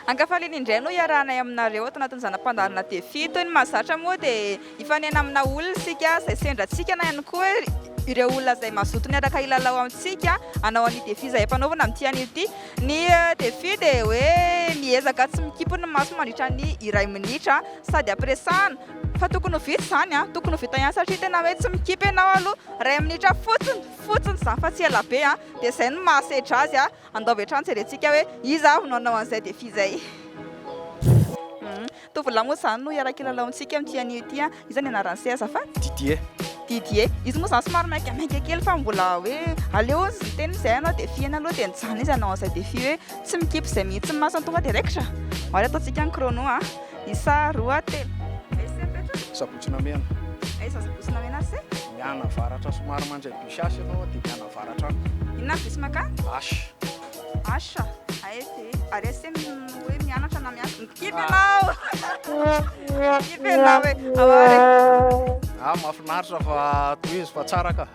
Ankafaliana indray no iarahanay aminareo ato anatin'ny zana-pandaharana Défi. Toy ny mahazatra moa dia hifanena amina olona isika izay sendra antsika na ihany koa ireo olona izay mazoto niaraka hilalao amintsika hanao an'io défi izay ampanaovina amin'ity anio ity. Ny défi dia hoe miezaka tsy mikipy ny maso mandritra ny iray minitra sady ampiresahana fa tokony ho vita izany an, tokony ho vita ihany satria tena hoe tsy mikipy ianao aloha iray minitra fotsiny, fotsiny izany fa tsy ela be an, dia izay no mahasedra azy an. Andao avy hatrany jerentsika hoe iza avy no hanao an'izay défi izay. Tovolahy moa izany no hiara-kilalao amintsika amin'ity anio ity an. Iza ny anaran'i se azafady? Didier. Didier. Izy moa izany somary maikamaika kely fa mbola hoe aleo izy niteny izay hanao défi eny aloha dia nijanona izy hanao an'izay défi hoe tsy mikipy izay mihitsy ny masony tonga dia raikitra. Ary ataontsika ny chrono an. Isa, roa, telo. Aiza se mipetraka? Sabotsy Namehana. Aiza Sabotsy Namehana ry se? Mianavaratra somary mandray bus H ianao dia mianavaratra any. Inona ny bus makany? H. H, AFD. Ary aiza se hoe mianatra na miasa? Mikipy ianao! Mikipy ianao hoe ahoana e? Ah, mahafinaritra fa tohizo fa tsara ka.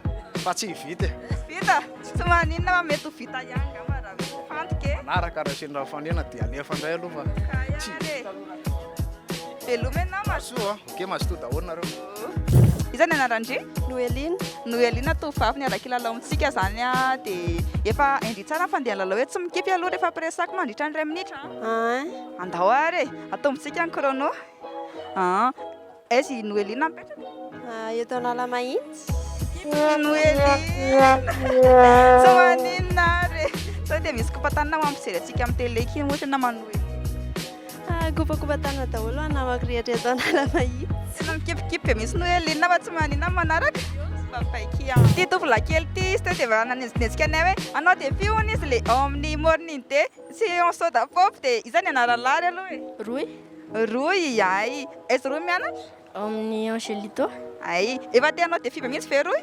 Fa tsy vita e. Tsy vita? Tsy maninona fa mety ho vita ihany angamba raha mifantoka e. Manaraka raha sendra mifanena dia alefa indray aloha fa tsy vita aloha. Veloma ianao Mazotoa a. Ok mazotoa daholo nareo. Iza ny anaran-dry? Noeline. Noeline tovovavy niaraka hilalao amintsika izany a, dia efa hain-dry tsara ny fandehan'ny lalao hoe tsy mikipy aloha rehefa ampiresako mandritra ny iray minitra a. Ein. Andao ary e, atombontsika ny chrono. An. Aiza i Noeline mipetraka? Eto Analamahitsy. Noeline! Tsy maninona ary e! Sao dia misy kopa-tanana ho ampijery antsika amin'ny télé kely ohatra naman'i Noeline. Kopakopa-tanana daholo ho an'ny namako rehetra eto Analamahitsy. Tena mikipikipy be mihitsy Noeline fa tsy maninona ny manaraka. Babaiki an! Ity tovolahy kely ity izy teo dia efa nanenjikenjika anay hoe hanao défi hono izy le ao amin'ny morning day sy en soda pop dia iza ny anaran'lah ary aloha e? Roy. Roy, ay. Aiza Roy mianatra? Ao amin'ny Angelito. Ay, efa te hanao défi be mihitsy ve Roy?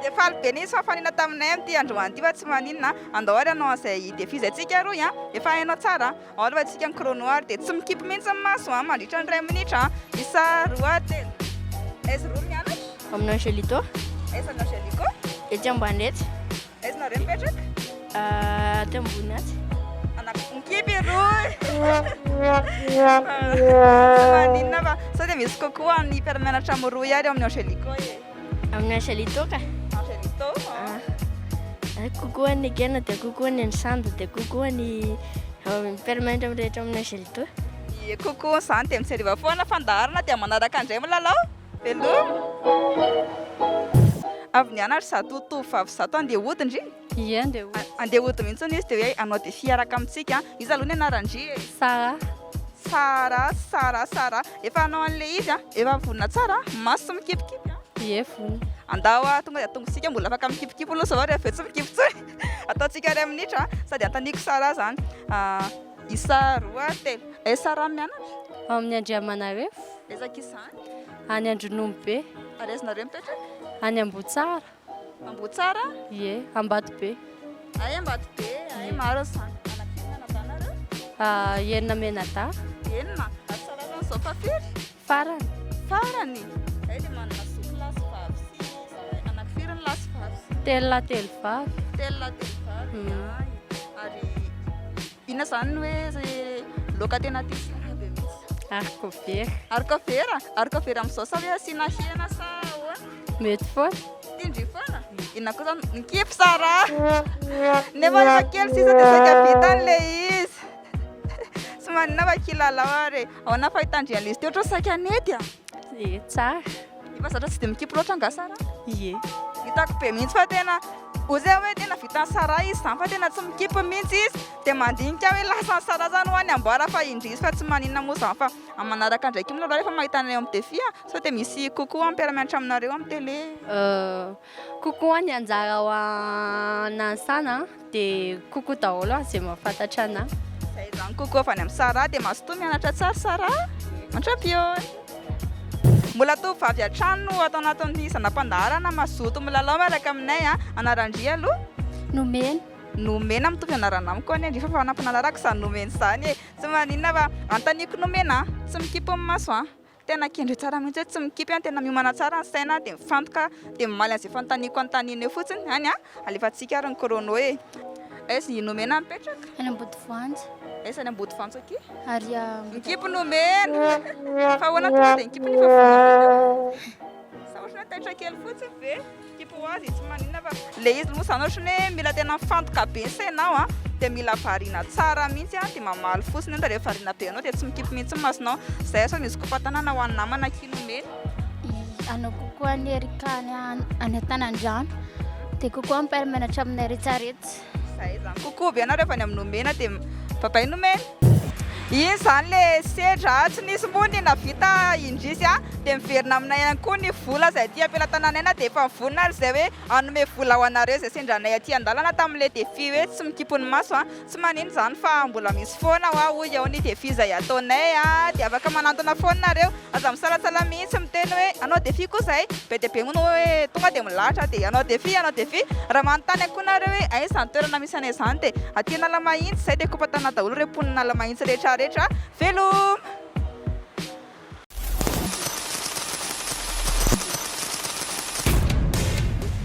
Dia faly be nisy fahafanina taminay amin'ity androany ity fa tsy maninona. Andao ary hanao an'izay défi izay tsika Roy a. Efa hainao tsara. Ao aloha tsika ny chrono ary dia tsy mikipy mihitsy ny maso a, mandritra ny iray minitra a. Isa, roa, telo. Aiza Roy mianatra? Ao amin'ny Angelito. Aiza ny Angelico? Etsy ambany etsy. Aiza nareo mipetraka? Aty ambony atsy. Anak'Onkipy roy. Tsy maninona fa sao dia misy coucou an'ny mpiara-mianatra amin'ny roy ary ao amin'ny Angelico e. Amin'ny Angelito ka. Angelito. Ah. Coucou an'i Ekena dia coucou an'i Ansanda dia coucou an'i mpiara-mianatra amin'ny rehetra amin'ny Angelito. Ie coucou izany dia mijereva foana fandaharana dia manaraka indray milalao. Veloma. Avy nianatra izato tovovavy izato andeha hody ndry? Ie andeha hody. Andeha hody mihitsy izy dia hoe hanao défi hiaraka amintsika. Iza aloha ny anaran-dry e? Sarah. Sarah, Sarah, Sarah. Efa hanao an'ilay izy an? Efa vonona tsara an? Maso tsy mikipikipy an? Ie vonona. Andao a, tonga dia atombotsika mbola afaka mikipikipy aloha izao ary avy eo tsy mikipy intsony. Ataontsika iray minitra an, sady anontaniako Sarah izany. Isa, roa, telo. Aiza Sarah mianatra? Ao amin'ny Andriamanarefo. Aiza akia izany? Any Andrononobe. Ary aiza nareo mipetraka? Any Ambohitsara. Ambohitsara? Ie, Ambatobe. Ay Ambatobe, ay maro izany. Anaky inona anadahy nareo? Ah, enina mianadahy. Enina? Ary Sarah zany izao fa firy? Farany. Farany? Ay dia manana zoky lahy sy vavy sy anaky firy ny lahy sy vavy? Telo lahy telo vavy. Telo lahy telo vavy, ay. Ary Inona izany ny hoe laoka tena tian'i Sarah be mihitsy? Haricot vert. Haricot vert? Haricot vert amin'izao sa hoe asiana hena sa ahoana? Mety foana. Tian-dry foana? Inona koa izany? Mikipy Sarah! Nefa efa kely sisa dia saika vitany ilay izy. Tsy maninona fa kilalao ary e. Ahoana fahitan-dry an'ilay izy teo ohatran'ny saika nety a? Ie, tsara. Efa zatra tsy dia mikipy loatra angaha Sarah? Ie. Hitako be mihitsy fa tena ozy aho hoe tena vitan'i Sarah izy izany fa tena tsy mikipy mihitsy izy. Dia mandinika aho hoe lasan'i Sarah izany ho any amboara fa indrisy fa tsy maninona moa izany fa amin'ny manaraka indray koa milalao rehefa mahita anay eo amin'ny défi a. Sao dia misy coucou amin'ny mpiara-mianatra aminareo amin'ny télé. Coucou an'i Anjara ao Nanisana dia coucou daholo an'izay mahafantatra anah. Izay izany coucou avy any amin'i Sarah dia mazotoa mianatra tsara Sarah. Mandra-pihaona. Mbola tovovavy hatrany no ato anatin'ny zana-pandaharana mazoto milalao miaraka aminay a. Anaran-dry aloha? Nomena. Nomena mitovy anarana amiko anie ndry fa fanampin'anarako izany Nomena izany e. Tsy maninona fa anontaniako Nomena a. Tsy mikipy ny maso a. Tena kendry tsara mihitsy hoe tsy mikipy an, tena miomana tsara ny saina dia mifantoka dia mamaly an'izay fanontaniako anontaniana eo fotsiny any an, alefantsika ary ny chrono e. Aiza i Nomena mipetraka? Any Ambodivoanjo. Aiza any Ambodifantso akia? Ary Ambodifantso. Mikipy no mena. Fa ahoana tonga dia nikipy nefa vonona be teo? Sa ohatran'ny hoe taitra kely fotsiny ve? Mikipy ho azy tsy maninona fa le izy moa izany ohatran'ny hoe mila tena mifantoka be ny sainao an, dia mila variana tsara mihitsy an, dia mamaly fotsiny ianao, dia rehefa variana be ianao dia tsy mikipy mihitsy ny masonao. Izay asa misy kopa-tanana ho an'ny namana akia nomena. Anao kokoa any Erika any any Antanandrano dia kokoa mi-permettre aminay retraretra. Zay zany. Coucou be anareo avy any amin'ny Nomena dia babay Nomena. Iny zany le sedra tsy nisy moa ny navita indrisy a, dia miverina aminay ihany koa ny vola izay aty am-pelatananay na dia efa mivonona ary izay hoe hanome vola ho anareo izay sendra anay aty an-dalana tamin'ilay défi hoe tsy mikipy ny maso a. Tsy manino izany fa mbola misy foana hoa hoy aho ny défi izay ataonay a, dia afaka manantona foana nareo, aza misalatsala mihitsy miteny hoe hanao défi koa zahay, be dia be moa no hoe tonga dia milahatra dia hanao défi hanao défi, raha manontany ihany koa nareo hoe aiza izany toerana misy anay izany dia aty Analamahitsy izay dia kopa-tanana daholo ireo mponina Analamahitsy rehetra rehetra, veloma!